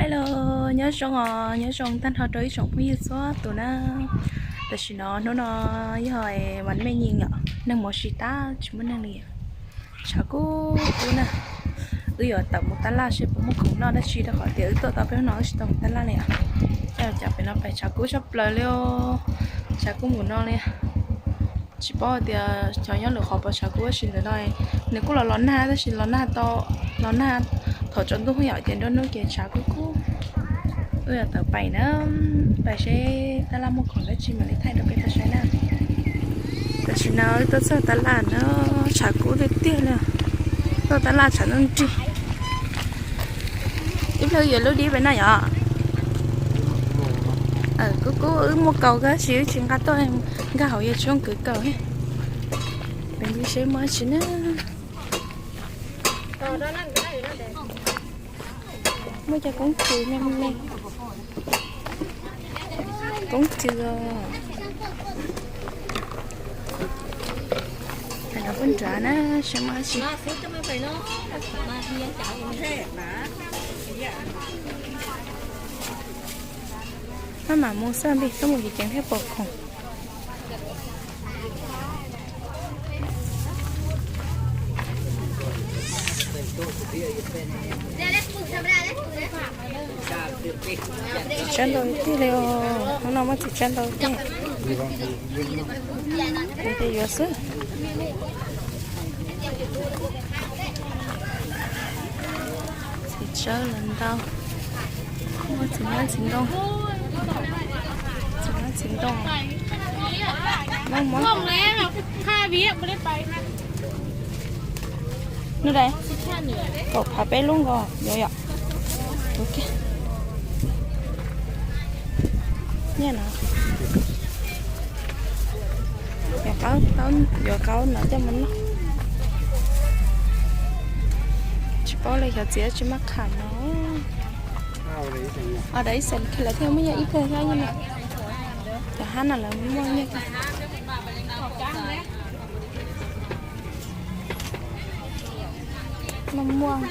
Hello, nyob zoo os, nyob zoo tag nrho rau ib tsoom phooj ywg txhua tus na. Tam sim no hnub no yog vas me nyim yom, neeg mus tsis tau, tsis muaj neeg li. Tshav kub kub na. Wb yuav tawm mus tab laj seb puas muaj khoom noj dab tsi rau qhov tias wb tuaj tau peb hnub no wb tsis tau mus tab laj li os. Coj cov pem no pais tshav kub tshaj plaws li os. Tshav kub npaum no li. Tsis paub tias cov nyob lwm qhov puas tshav kub tab sis ntawm no nws kuj los los nag tab sis los nag tau, los nag thaum tsaus ntuj yom ces nruab hnub ces tshav kub kub. Wb yuav tawm pais na, pais seb tab laj muaj khoom dab tsi mam li thaij rau peb tau saib na. Tam sim no wb tuaj txog tab laj na, tshav kub tiag tiag li. Tuaj tab laj tshav ntuj nrig. Ib pliag yuav lub dib pem no yom. Kub kub wb muaj kaus tab sis wb tsis nqa tuaj, nkag hauv yuav tsis zoo kwv kaus. Pem ntsis seb muaj tsi na. Muaj cov koob txwv me me. Koob txwv os. Peb nrad na, seb muaj tsi. Maj mam mus xwb, tuaj mus ceev ceev thiaj pom khoom. Txiv tsawb ntau tiag li os, hnub no muaj txiv tsawb ntau tiag. Ces yuav xwb. Txiv tsawb los ntau. Muaj txiv nyab txiv ntoo. Txiv nyab txiv ntoo. Muaj muab. Nub dais, kaum phav peb lub nkaus yuav yom. Nyiaj no. Yuav qaub, yuav qaub no coj mus noj. Tsis paub li xyov txiv tsis maj qham no. Os, dam ib xees lawv thiaj muaj nyiaj ib pliag thiab no. Cov hab no lawv muaj nyiaj. Maj muaj.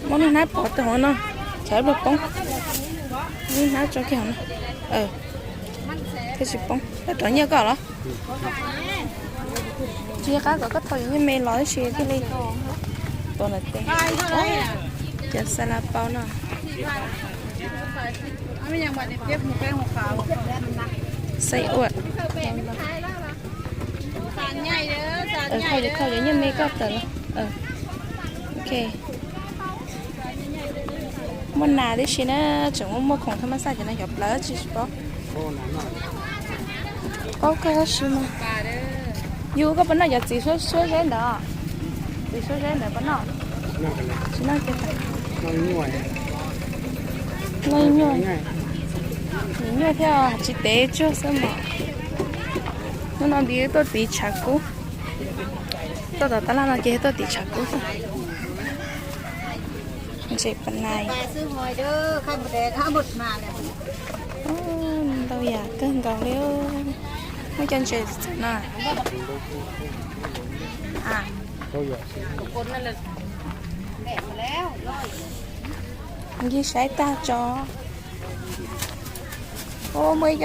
Muab niag hnab pov rau hauv no, tsam ib pliag poob. Niag hnab tso kiag hauv no. Thiaj tsis poob. Koj rov nyiaj koj los? Tsis qab kom koj thau cov nyiaj me los tab sis thiaj li tuav ntawm tes. Cov xa la pau no. Xaib ua. Thau cov nyiaj me koj tawm los. Ok. Muaj nas tib si na, tseem muaj muaj khoom thaj mab xaj cov no xyov plawv tsis tsis paub. Paub kawg tab sis mas. Yus koj puas noj cov txiv suab suab zeb ntawd? Txiv suab zeb ntawd puas noj? Tsis noj kiag. Noj nyuaj. Nyuaj thiab tsis tev tsuag xwb mas. Hnub no nti tuaj tiv tshav kub. Tuaj tom tab laj no ces tuaj tiv tshav kub xwb. Ntses pas nais. Ntau yam kawg nkaus li. Muaj cov ntses txawm no. Nkig saib tag tso. Ua muaj ib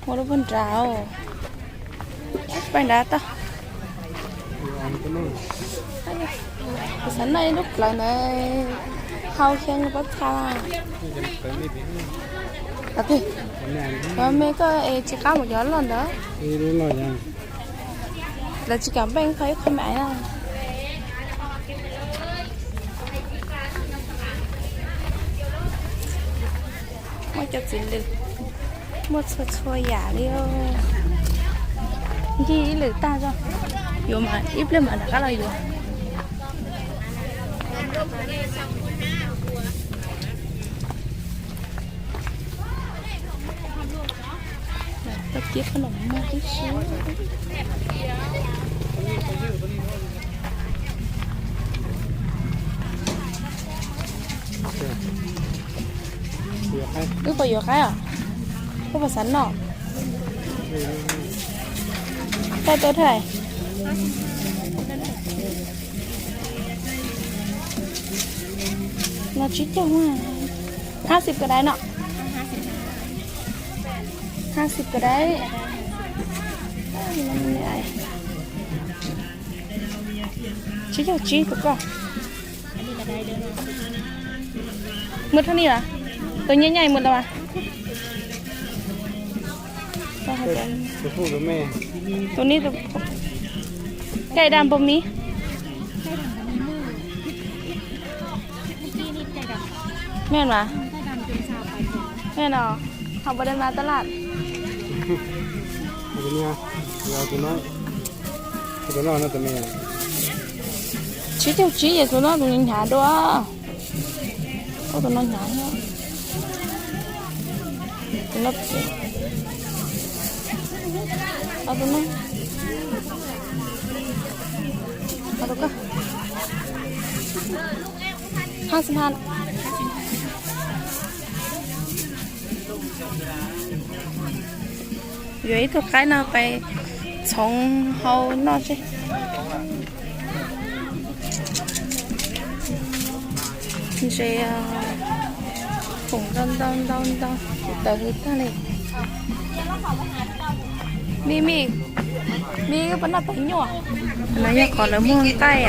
co mus rau puag nrad. Pais nrad tau. Kuv xav noj ib lub plawv ntawd, hau xyoo pob txha. Cov me koj es tsis qab mus cov loj ntawd. Lawv tsis kam npeej kho ib qho me na. Muaj cov txiv lws, muaj txhua txhua yam li. Nkig ib lwm tag zog, yuav mas ib pliag mam rov qab los yuav. Tau kiab koj los muag tib si. Wb puas yuav qaib os? Wb puas xav noj? Tau tua thaj? No tsib caug. Hab xib ka dai no. Hab xib ka dai. Tsib caug tsib tus koj. Muaj thaj ni los? Tus nyaij nyaij muaj los mas. Tus ni, cai dam npaum mis. Meej mas, meej no, ho puas dai mas tab laj. Tsib caug tsib es tus no tus hnyav dua. Ua tus no hnyav. Tus no, tus no, tus ko. Hab xib hab. Yuav ib tug qaib no pais txhoov hau noj seb. Ntses foom ntau ntau ntau ntau, kuv tawv hwv tag li. Mij, mij, mij, puas noj tais nyuj? No yog qhov lawv muag nqaij.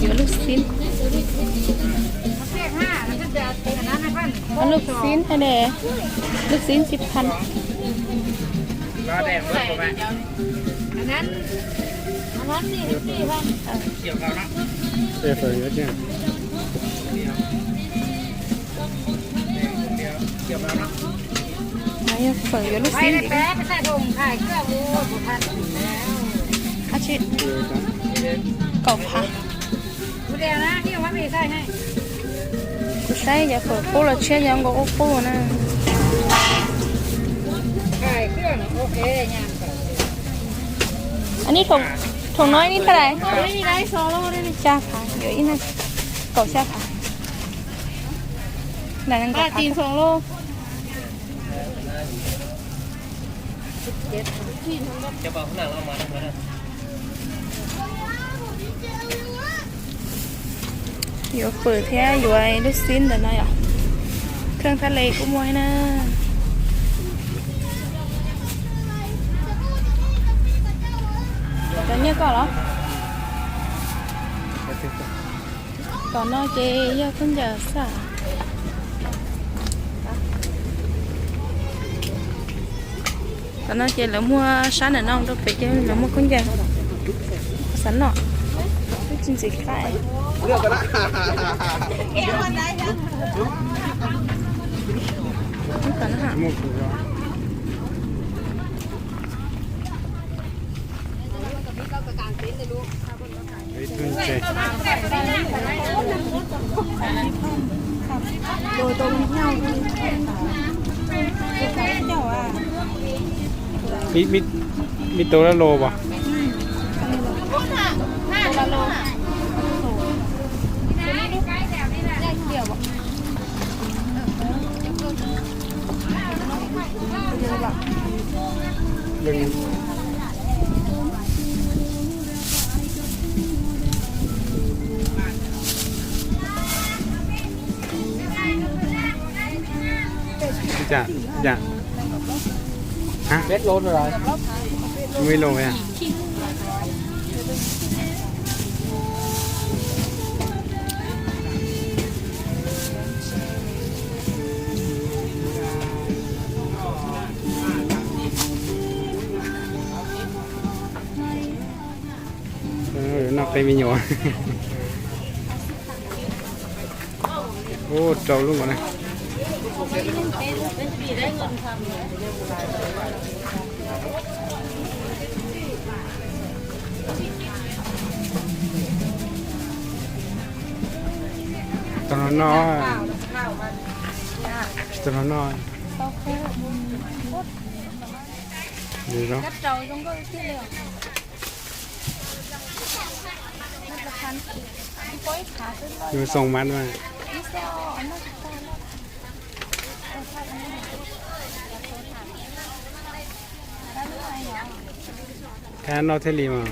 Yuav lub xib. Lub xib ne, lub xib tsib phav. Yog fawm yuav lub xib. Kaum phav. Kuv saib cov fawm qub los tshiab cov nkaus qub qub na. Anij, thoom no ib nij tag lais? Xya phav, yuav ib nij kaum xya phav. Yuav fawm thiab yuav lub xib ntawm no yom. Kheej thaj le kuj muaj na. Cov nyiaj koj los? Tom no ces yog khaub ncaws xwb. Tom no ces lawv muag sab ntawm no rau pem ces lawv muag khaub ncaws. Xav noj, twb tsis ntxim qab. Mib tau lab lo pas? Peb lub rồi. Peb lub. Noj qe me nyuam. Ub, rau lub nkaus na. Tsis tau hnov noj. Tsis tau hnov noj. Yuav xoo mas mas. Kab noj thiaj li mas.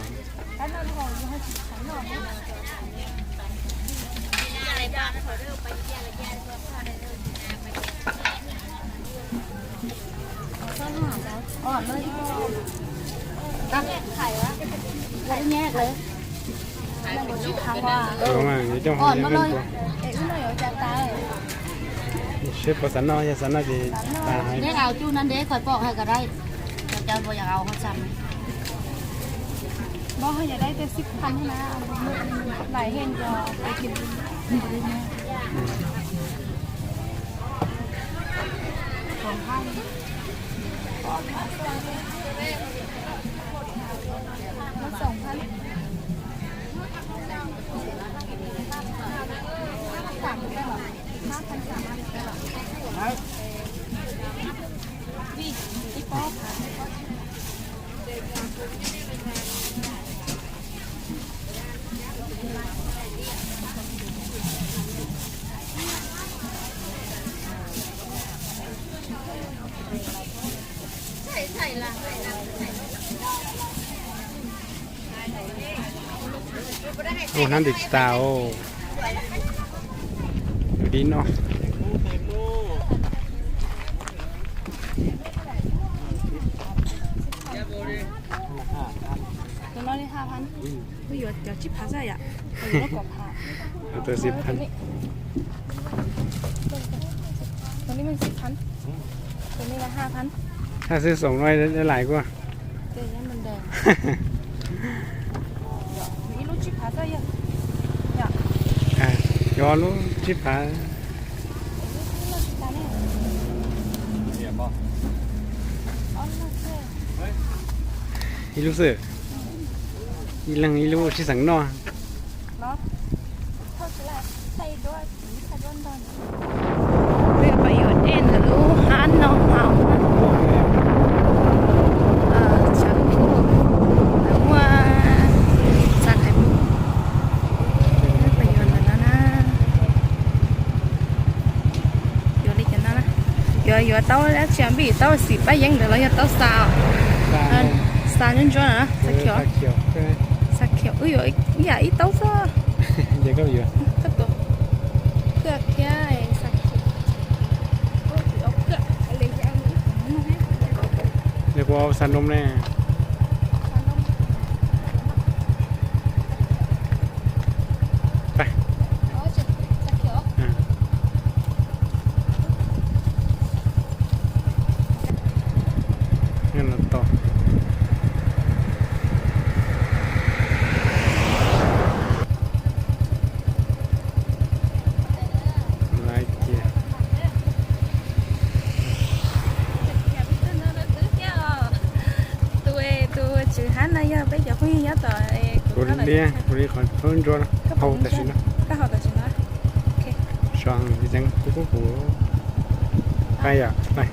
Seb puas xav noj, yog xav noj ces neb au cub na, neb koj pom hais kom dai, cov cov puas yog au ho tsam. Npoj ho yog dai tej sib phan na, lais heej yog. Hnab ntws tsis tas os. Tus dib no. Tus no li ha phan, wb yuav cov tsib phav xwb yom, tus no kom phav. Tus sib phan. Tus no xib phan, tus no ha phan. Haj xwb xoom no lais kuj. Ib lub tsib phav xwb yom. Cov lub tsib phav. Ib lub xwb. Ib leeg ib lub sib xeem noj. Peb pais yuav dej ntawm lub hab no haus na. Tshav kub, muaj txav hais mus. Peb pais yuav ntawm no na. Yuav li cov no na. Yuav, yuav tau dab tsi, vim tau xim paj yeeb ntawd los yog tau xa? Xa ntsuab ntsuab na, xa khiav. Xa khiav, wb yuav ib yam ib taub xwb. Koj tuav kawg thiab xa khiav. Kuv xa nroo ne. Tus, tus tswv hab no yog peb cov phooj ywg nyob tom. Kuv li, kuv li qhov thaub ntsuab no, haus tam sim no. Koj haus tam sim no. Kuv, kuv, kuv. Pais yom, pais.